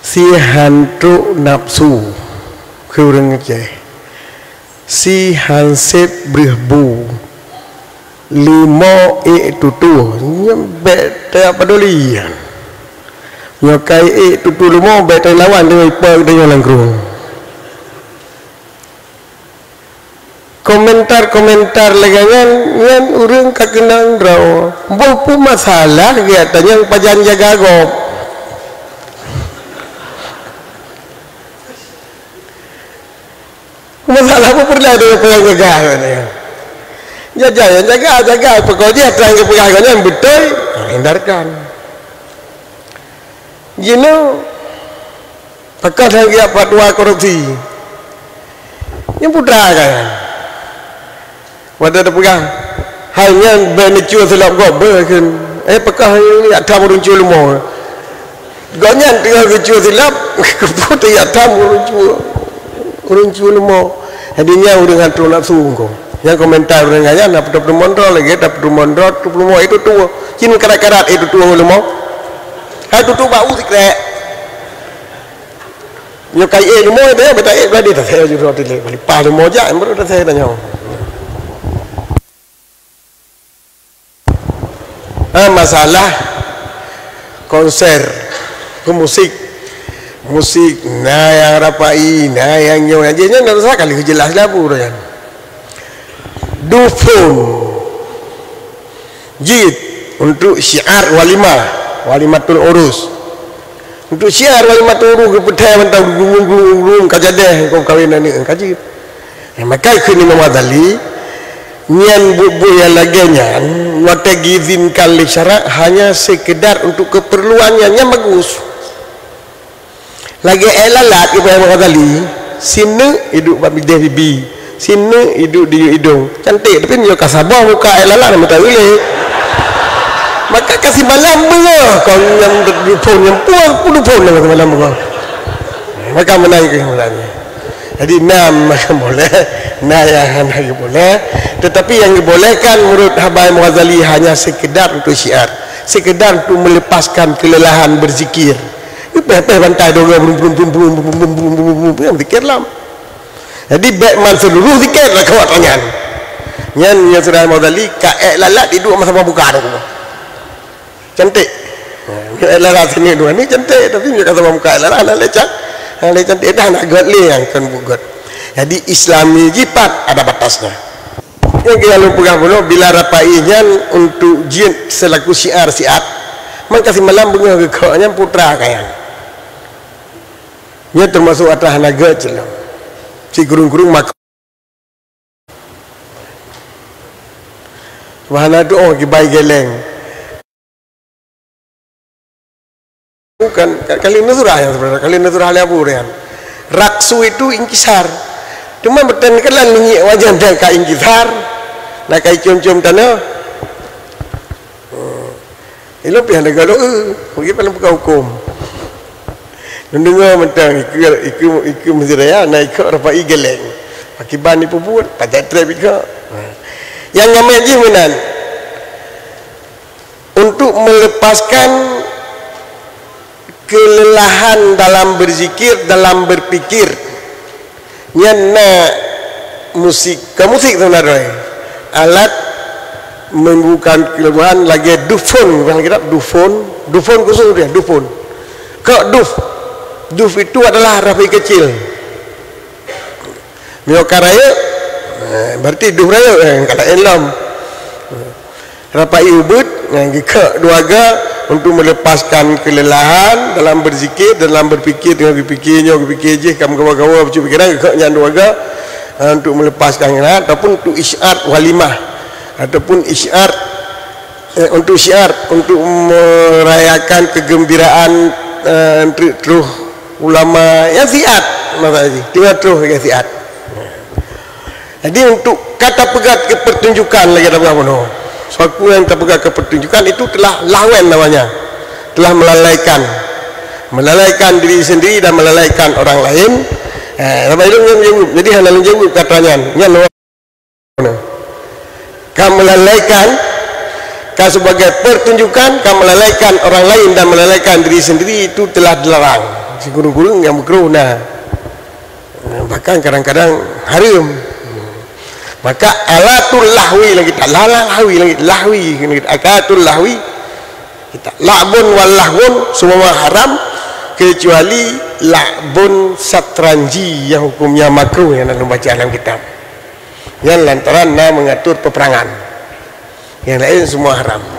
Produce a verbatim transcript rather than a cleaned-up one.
Si han trok nafsu, keu ureuëng Aceh. Si han sép breueh bu, leumo ék tutue, nyan bék tapaduli nyan. Nyoe kai ék tutue leumo, bék talawan deungon ipa geutanyoe lam krueng. Komentar-komentar lagée nyan, nyan ureuëng ka keunong droe. Boh peue masalah geutanyoe pajan jaga gob. Masalah peue peureulée deungon pajan jaga geutanyoe? Jaga, jaga, jaga, pokok jih atra nyang geupeugah geuh nyan beutôi, hindarkan. Jinoe, pakon han geujak fatwa korupsi. Nyan putra kan. Watée teupeugah, hai nyan bèk neucue silop gob beuh kheun. Eh, pakon han geujak tham ureuëng cue leumo. Gobnyan teungoh geucue silop, keupeue teujak tham ureuëng cue, ureuëng cue leumo. Jadi nyan ureuëng han trok nafsu engko. Nyan komentar ureuëng nyan, na peutupeue mondro lagée, tapeue mondro, tupeue leumo itu tuwoe. Cit karat-karat itu tuwoe leumo. Hai tutoe bak u sikrek. Nyoe kai ék leumo, dia beta ék bela di tasé judroe teulék. Bali pah leumo jak, baru tasé tanyoe. Ha, masalah konser, pemusik. Musik, na nyang rapai, na nyang nyoe, nyang jih nyan dak usah kali jeulaih labu dah nyan. Dufon. Jit untuk syiar walimah, walimatul urus. Untuk syiar walimatul urus geupeutée mantong glung-glung-glung ka jadeh keu kawen aneuk ka jeuet. Eh, maka kheun Imam Ghazali, nyan buet-buet nyang lagée nyan watée geuizinkan lé syarak hanya sekedar untuk keperluan nyan, nyan bagus. Lagée ék lalat geupeugah Imam Ghazali, sineuk iduek bak bideh bibi, sineuk iduek di yue idong. Cantik, tapi nyoe ka saboh muka ék lalat meuta ulée. Maka ka simalam beungoh kon nyang dufon nyang puang pun dufon nyang simalam beungoh. Maka meunan keuh Imam Ghazali. Jadi na maka boleh, na nyang hana boleh. Tetapi yang dibolehkan menurut haba Imam Ghazali hanya sekedar untuk syiar, sekedar untuk melepaskan kelelahan berzikir. Peh-peh bantai dua, brum, brum, brum, nyang zikir lam. Jadi, bék man seuluruh zikir lah kawat tanyan. Nyan, nyan Sunan Ghazali ka ék lalat iduek masa buka tu. Cantik. Ha, ék lalat sini dua ni cantik, tapi nyoe ka sama buka ék lalat, hana lé can-, hana lé cantik dah, nak gét lé nyang kon buet gét. Jadi, Islami jipat ada batasnya. Nyang keu lôn peugah bunoe, bila rapai nyan untuk jeuet selaku syiar siat, maka simalam beungoh geukheun nyan putra kayang. Nyan teumasok atra hana gét cit lom. Si kurung-kurung mako. Bah hana tuoh kibai geleng. Bukan, ka-, kali nusrah yang sebenarnya, kali nusrah lé Abu Rayyan. Raksu itu ingkisar. Cuma beten kelan minyeuk wajan dan ka ingkisar, na ka icom-com tanah. Hmm. Ilong pih hana galo, eh, bagi paling bukan hukum. Mendengar mentang ikut, ikut, ikut mesjid raya, na ikut rapai geleng. Akibat ni pun buat, pajak trep ikut. Yang ramai jih meunan. Untuk melepaskan kelelahan dalam berzikir, dalam berpikir. Nyan na musik, ka musik sebenarnya. Alat menimbulkan kelelahan lagée dufon, bukan kitab dufon, dufon khusus dia, dufon. Kok duf, duf itu adalah rapai kecil. Miyok ka rayeuk, eh, berarti duh rayeuk, eh, ka laén lom. Rapai ubeut, eh, geukheun dua ga untuk melepaskan kelelahan dalam berzikir, dalam berpikir, tengah geupikir nyoe, geupikir jih, ka meugawa-gawa bacut pikiran, geukheun nyan dua ga, eh, untuk melepaskan kelelahan ataupun untuk isyarat walimah, ataupun isyarat, eh, untuk syiar, untuk merayakan kegembiraan, eh, treuk troh ulama nyang siat, masa jih, teungoh troh nyang siat. Jadi, untuk ka tapeugah keu pertunjukan lagée tapeugah bunoe. Suatu nyang tapeugah keu pertunjukan itu telah lahwan namanya. Telah melalaikan. Melalaikan diri sendiri dan melalaikan orang lain. Eh, sabab ilong nyang jaweueb. Jadi, hana lôn jaweueb kata nyan. Nyan ka melalaikan, ka sebagai pertunjukan, ka melalaikan orang lain dan melalaikan diri sendiri, itu telah dilarang. Sikureueng-kureueng nyang makruh na. Bahkan kadang-kadang hareuem. Maka alatul lahwi lagi tak lala lahwi lagi lahwi alatul lahwi. Kita la'bun wal lahwun semua haram, kecuali la'bun satranji yang hukumnya makruh yang dalam baca dalam kitab. Yang lantaran na mengatur peperangan. Yang lain semua haram.